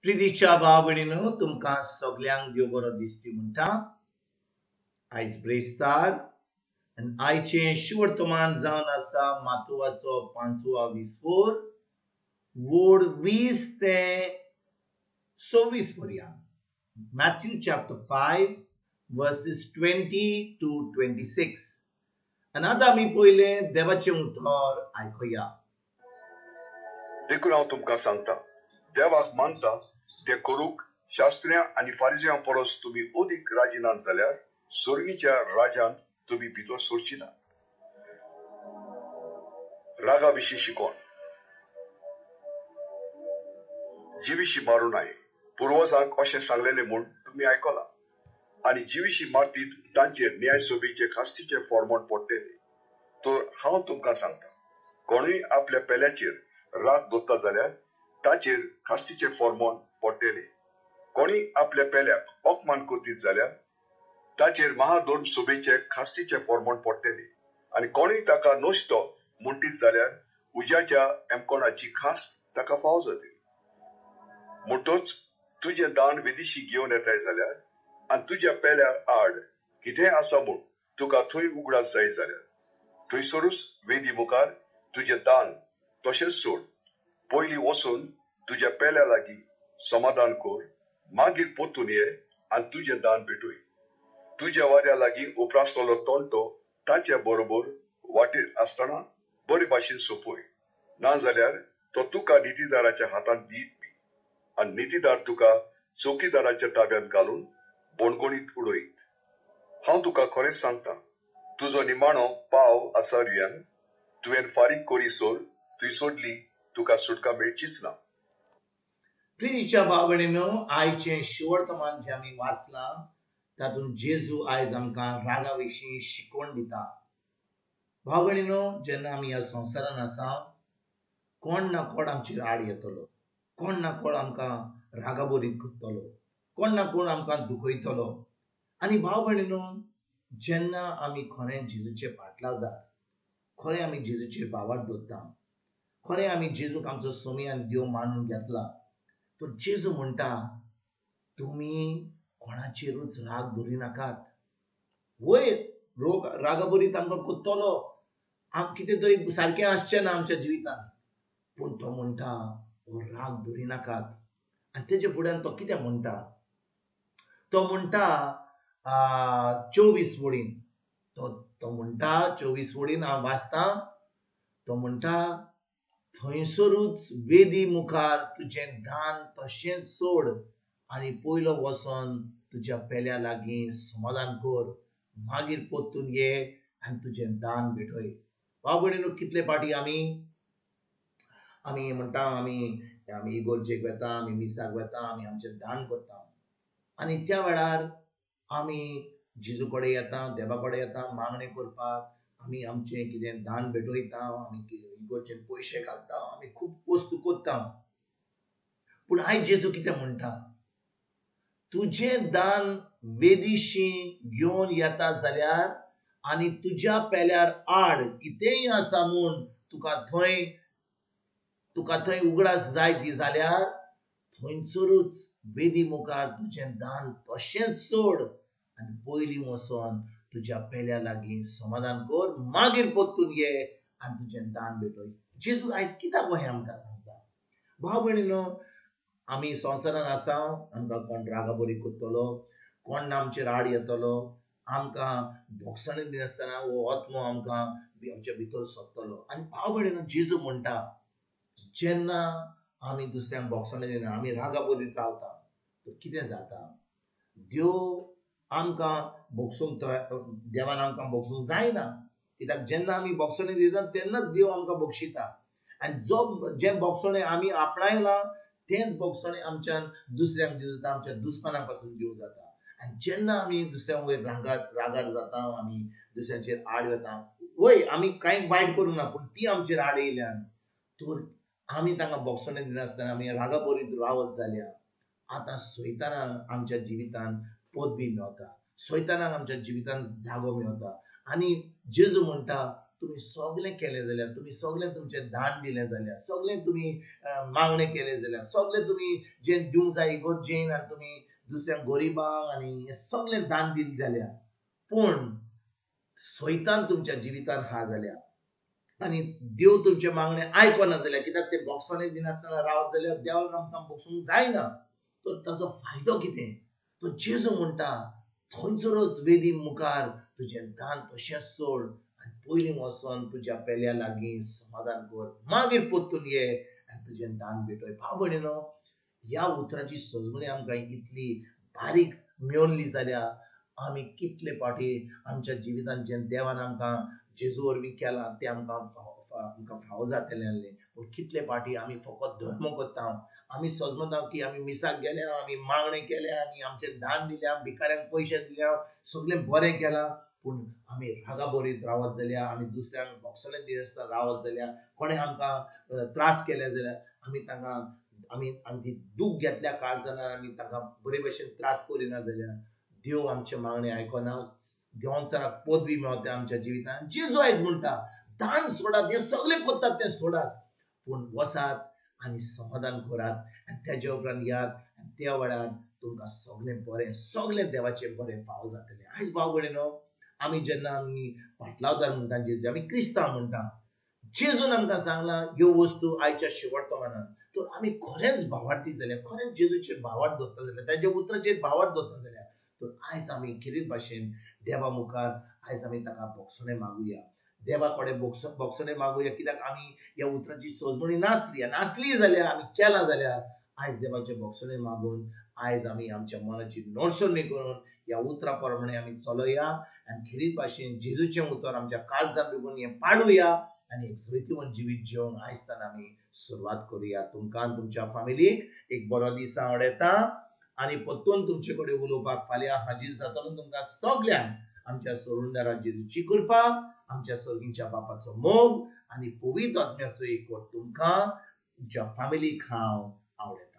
प्रितीच्या भाव भयणीनो, तुमकां सगल्यांक देव बरो दिसती म्हणटा. आयज ब्रेस्तार आनी आयचें शिवर्तमान जावन आसा मातुवाचो पांचवा विस्फोर वोड 20 ते 26 पर्यंत. Matthew chapter 5 verses 20 to 26. आनी आतां आमी पयलें देवाचें उतर आयकुया. देखून हांव तुमकां सांगता, देवाक मानता ते करूंक शास्त्र्यां आनी फारिज्यां परस तुमी अदीक राजी नात जाल्यार स्वर्गीच्या राज्यांत तुमी भितर सरची ना. रागा विशीं शिकोण. जिविशी मारूं नये पुर्वजांक अशें सांगलेलें म्हूण तुमी आयकलां, आनी जिविशी मारतीत तांचेर न्याय सभेचे खास्तीचें फॉर्मोण पडटलें. तर हांव तुमकां सांगता, कोणूय आपल्या पेल्याचेर राग दवरता जाल्यार ताचेर खास्तीचें फॉर्मोण पडटलें. कोणूय आपल्या पेल्याक अपमान करतीत जाल्यार ताचेर महाधर्म सभेचे खास्तीचें फॉर्मोण पडटलें. आनी कोणूय ताका नश्टो म्हणटीत जाल्यार उज्याच्या एमकोणाची खास्त ताका फाव जातली. म्हणटच तुजें दान वेदिशी घेवन येताय जाल्यार आनी तुज्या पेल्या आड कितेंय आसा म्हूण तुका थंय उगडास जाय जाल्यार थंयसरूच वेदी मुखार तुजें दान तशेंच सोड. पयलीं वचून तुज्या पेल्या लागीं समाधान कर, मागीर परतून ये आनी तुजें दान भेटय. तुज्या वाऱ्या लागीं उप्रासलेलो तंटो ताच्या बरोबर वाटेर आसतना बरे भाशेन सोंपय, नाजाल्यार तो तुका नितीदाराच्या हातांत दीत बी आनी नितीदार तुका चौकीदाराच्या ताब्यांत घालून बणगणीत उडयत. हांव तुका खरेंच सांगता, तुजो निमाणो पाव आसा रियान तुवें फारीक करीसर तुय सोडली तुका सुटका मेळचीच ना. प्रितीच्या भाव भयणीनो, आयचें शिवर्तमान जें आमी वाचलां तातूंत जेजू आयज आमकां रागा विशीं शिकवण दिता. भाव भयणीनो, जेन्ना आमी ह्या संवसारान आसा, कोण ना कोण आमचेर आड येतलो, कोण ना कोण आमकां रागाबरीत करतलो, कोण ना कोण आमकां दुखयतलो. आनी भाव भयणीनो, जेन्ना आमी खरें जेजूचे पाटलावदार, खरें आमी जेजूचेर भावार्थ दवरता, खरें आमी जेजूक आमचो स्वामी आनी देव मानून घेतला, तर जेजू म्हणटा तुमी कोणाचेरूच राग धरिनाकात. वय रोग रागाबरीत आमकां करतलो, कितें तरी सारकें आसचें ना आमच्या जिवितान, पूण तो म्हणटा हो राग धरिनाकात. आनी तेजे फुड्यान तो कितें म्हणटा, तो म्हणटा 24 वळीन, तो म्हणटा 24 वळीन हांव वाचतां, तो म्हणटा थंयसरूच वेदी मुखार तुजें दान तशेंच सोड आनी पयलो वचोन तुज्या पेल्या लागीं समाधान कर, मागीर परतून ये आनी तुजें दान भेटय. भाव भयणीनो, कितले फावटी आमी आमी म्हणटा आमी आमी इगोर्जेक वेता, आमी मिसाक वेता, आमी आमचें दान करता, आनी त्या वेळार आमी जेजू कडेन येता, देवा कडेन येता मागणें करपाक, आमी आमचें कितें दान भेटयता, आमी इगोर्जेन पयशे घालता, आमी खूब वस्तू करता. पूण आयज जेजू कितें म्हणटा, तुजें दान वेदिशी घेवन येता जाल्यार आनी तुज्या पेल्यार आड कितेंय आसा म्हूण तुका थंय उगडास जाय ती जाल्यार थंयसरूच वेदी मुखार तुजें दान तशेंच सोड आनी पयलीं वचोन तुज्या पेल्या लागीं समाधान कर, मागीर परतून ये आनी तुजें दान भेटय. जेजू आयज कित्याक हें आमकां सांगता? भाव भयणीनो, आमी संवसारान आसा, आमकां कोण रागाबरी करतलो, कोण आमचेर आड येतलो, आमकां भोगसणी दिनासतना हो आत्मो आमकां आमच्या भितर सोदतलो. आनी भाव भयणीनो, जेजू म्हणटा जेन्ना आमी दुसऱ्यांक भोगसणी दिना, आमी रागाबरीत रावता, तर कितें जाता, देव आमकां भोगसूंक, देवान आमकां भोगसूंक जायना, कित्याक जेन्ना आमी भोगसणी दिता तेन्नाच देव आमकां बक्षिता. आनी जो जें भोगसणें आमी आपणायलां तेंच भोगसणें आमच्यान दुसऱ्यांक दिवं जाता, आमच्या दुस्मानां पासून दिवं जाता. आनी जेन्ना आमी दुसऱ्यां वयर रागार जाता, आमी दुसऱ्यांचेर आड वता, वय आमी कांय वायट करूं ना, पूण ती आमचेर आड येयल्यान तर आमी तांकां भोगसणें दिनासतना आमी रागाबरीत रावत जाल्यार आतां सैतानाक आमच्या जिवितान पदवी मेवता, सैतानाक आमच्या जिवितान जागो मेवता. आनी जेजू म्हणटा तुमी सगळें केलें जाल्यार, तुमी सगळें तुमचें दान दिलें जाल्यार, सगळें तुमी मागणें केलें जाल्यार, सगळें तुमी जें दिवंक जाय इगर्जेन आनी तुमी दुसऱ्या गरिबांक आनी हें सगळें दान दिलें जाल्यार, पूण सैतान तुमच्या जिवितान आहा जाल्यार आनी देव तुमचें मागणें आयकना जाल्यार, कित्याक तें बोगसणें दिनासतना रावत जाल्यार देवाक आमकां बोगसूंक जायना, तर ताजो फायदो कितें? तो जेजू म्हणटा थंयसरूच वेदी मुखार तुजें दान तशेंच सोड आनी पयलीं वचोन तुज्या पेल्या लागीं समाधान कर, मागीर परतून ये आनी तुजें दान भेटय. भाव भयणीनो, ह्या उतराची सजमणी आमकां इतली बारीक मेवली जाल्यार आमी कितले फावटी आमच्या जिवितांत जें देवान आमकां जेजू वरवीं केलां तें आमकां आमकां फावो जातलें आसलें. पूण कितले फावटी आमी फकत धर्म करता, आमी समजता की आमी मिसाक गेल्या, आमी मागणें केल्या, आमी आमचें दान दिल्या, भिकाऱ्यांक पयशे दिल्या, सगळें बरें केलां, पूण आमी रागाबरीत रावत जाल्यार, आमी दुसऱ्यांक बोगसणें दिनासतना रावत जाल्यार, कोणें आमकां त्रास केले जाल्यार आमी तांकां आमी आमची दूख घेतल्या काळजान आमी तांकां बरे भशेन त्रास करिना जाल्यार देव आमचें मागणें आयकना, देवांसराक पदवी मेवता आमच्या जिवितांत. जेजू आयज म्हणटा दान सोडात, हें सगळें करतात तें सोडात, पूण वसात आनी समाधान करात आनी तेज्या उपरांत यात आनी त्या वेळार तुमकां सगळें बरें, सगळें देवाचें बरें फावो जातलें. आयज भाव भयणीनो, आमी जेन्ना आमी पाटलावदार म्हणटा जेजू, आमी क्रिस्तांव म्हणटा, जेजून आमकां सांगलां ह्यो वस्तू आयच्या शेवटप्रमाणान, तर आमी खरेंच भावार्थी जाल्यार, खरेंच जेजूचेर भावार्थ दवरता जाल्यार, ताज्या उतराचेर भावार्थ दवरता जाल्यार, तर आयज आमी खेरीत भाशेन देवा मुखार आयज आमी ताका बोगसणें मागुया, देवा कडेन बोगसणें मागुया, कित्याक आमी ह्या उतराची सजमणी नासली आनी नासली जाल्यार आमी केलां जाल्यार आयज देवाचें बोगसणें मागून आयज आमी आमच्या मनाची नडसणी करून ह्या उतरा प्रमाणे आमी चलोया आनी खेरीत भाशेन जेजूचें उतर आमच्या काळजान रिगून हें पाडुया आनी एक जैतिवंत जिवीत जिवंक आयजताना आमी सुरवात करुया. तुमकां आनी तुमच्या फामिलीक एक बरो दीस आवडटा आनी परतून तुमचे कडेन उलोवपाक फाल्यां हाजीर जातलो. तुमकां सगल्यांक आमच्या सोडूनदारा जेजूची कृपा, आमच्या सर्गीच्या बापाचो मोग आनी पवित्र आत्म्याचो एकवट तुमकां तुमच्या फामिलीक हांव आवडटा.